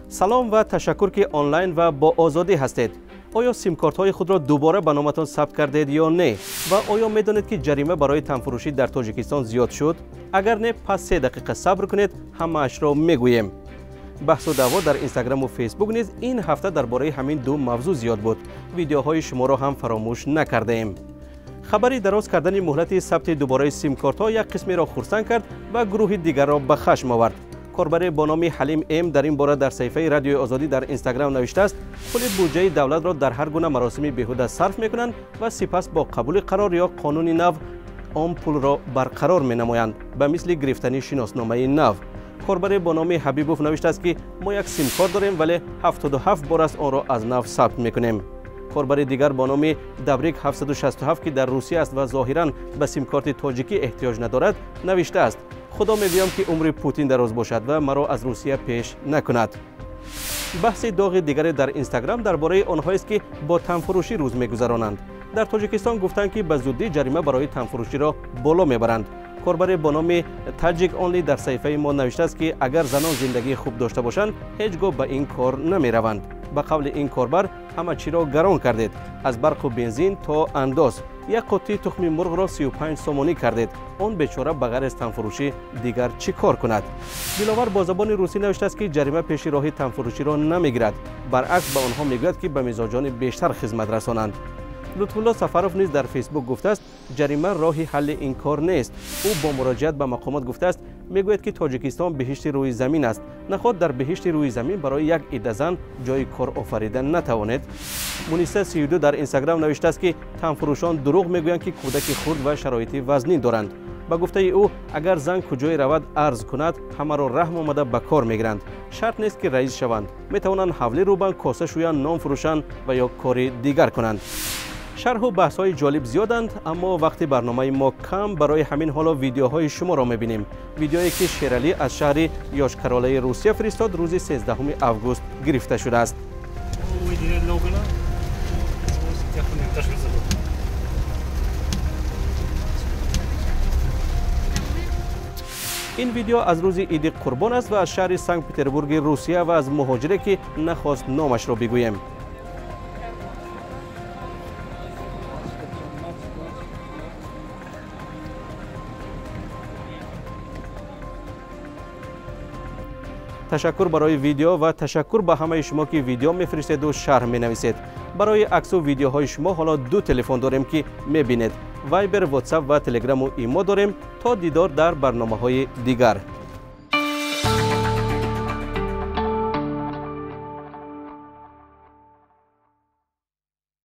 Салом ва ташаккур, ки онлайн ва бо Озодӣ ҳастед. Оё симкортҳои худро дубора ба номатон сабт кардед ё не? Ва оё медонед, ки ҷарима барои танфурӯшӣ дар Тоҷикистон зиёд шуд? Агар не, пас 3 дақиқа сабр кунед, ҳамаашро мегӯем. Баҳсу даъво дар Инстаграму Фейсбук низ ин ҳафта дар бораи ҳамин ду мавзӯъ зиёд буд. Видеоҳои шуморо ҳам фаромӯш накардаем. Хабари дароз кардани муҳлати сабти дубораи симкортҳо як қисмеро хурсанд кард ва гурӯҳи дигарро ба хашм овард. Корбаре бо номи Ҳалим М дар ин бора дар саҳифаи Радиои Озодӣ дар Инстаграм навиштааст: пули буҷаи давлатро дар ҳар гуна маросими беҳуда сарф мекунанд ва сипас бо қабули қарор ё қонуни нав он пулро барқарор менамоянд, ба мисли гирифтани шиносномаи нав. Корбаре бо номи Ҳабибов навиштааст, ки мо як симкорт дорем, вале 77 бор аст онро аз нав сабт мекунем. Корбари дигар бо номи Даврик 767, ки дар Русия аст ва зоҳиран ба симкорти тоҷикӣ эҳтиёҷ надорад, навиштааст: худо мегӯям, ки умри Путин дароз бошад ва маро аз Русия пеш накунад. Баҳси доғи дигаре дар Инстаграм дар бораи онҳоест, ки бо танфурӯшӣ рӯз мегузаронанд. Дар Тоҷикистон гуфтанд, ки ба зуддӣ ҷарима барои танфурӯширо боло мебаранд. Корбаре бо номи Таҷик Онли дар саҳифаи мо навиштааст, ки агар занон зиндагии хуб дошта бошанд, ҳеҷ гоҳ ба ин кор намераванд. Ба қавли ин корбар, ҳама чиро гарон кардед, аз барқу бензин то андоз. Як қуттии тухми мурғро 35 сомонӣ кардед. Он бечора ба ғайр аз танфурӯшӣ дигар чӣ кор кунад? Диловар бо забони русӣ навиштааст, ки ҷарима пеши роҳи танфурӯширо намегирад, баръакс, ба онҳо мегӯяд, ки ба мизоҷони бештар хизмат расонанд. Лутфулло Сафаров низ дар Фейсбук гуфтааст, ҷарима роҳи ҳалли ин кор нест. Ӯ бо муроҷиат ба мақомот гуфтааст: мегӯяд, ки Тоҷикистон биҳишти рӯи замин аст. Наход дар биҳишти рӯи замин барои як идда зан ҷои кор офарида натавонед? Муниса 32 дар Инстаграм навиштааст, ки танфурӯшон дурӯғ мегӯянд, ки кӯдаки хурд ва шароити вазнин доранд. Ба гуфтаи ӯ, агар зан куҷое равад, арз кунад, ҳамаро раҳм омада ба кор мегиранд. Шарт нест, ки раис шаванд, метавонанд ҳавлӣ рӯбанд, коса шӯянд, нон фурӯшанд ва ё кори дигар кунанд. Шарҳу баҳсҳои ҷолиб зиёданд, аммо вақти барномаи мо кам. Барои ҳамин ҳоло видеоҳои шуморо мебинем. Видеое, ки Шералӣ аз шаҳри Йошкар-Олаи Русия фиристод, рӯзи 13 август гирифта шудааст. Выделили. Даже забыл. Ин видео аз рӯзи Иди Қурбон аст ва аз шаҳри Санкт Петербурги Русия ва аз муҳоҷире, ки нахост номашро бигӯем. Ташаккур барои видео ва ташаккур ба ҳамаи шумо, ки видео мефиристеду шарҳ менависед. Барои аксу видеоҳои шумо ҳоло ду телефон дорем, ки мебинед: Вайбер, Ватсап ва Телеграму Имо дорем. То дидор дар барномаҳои дигар.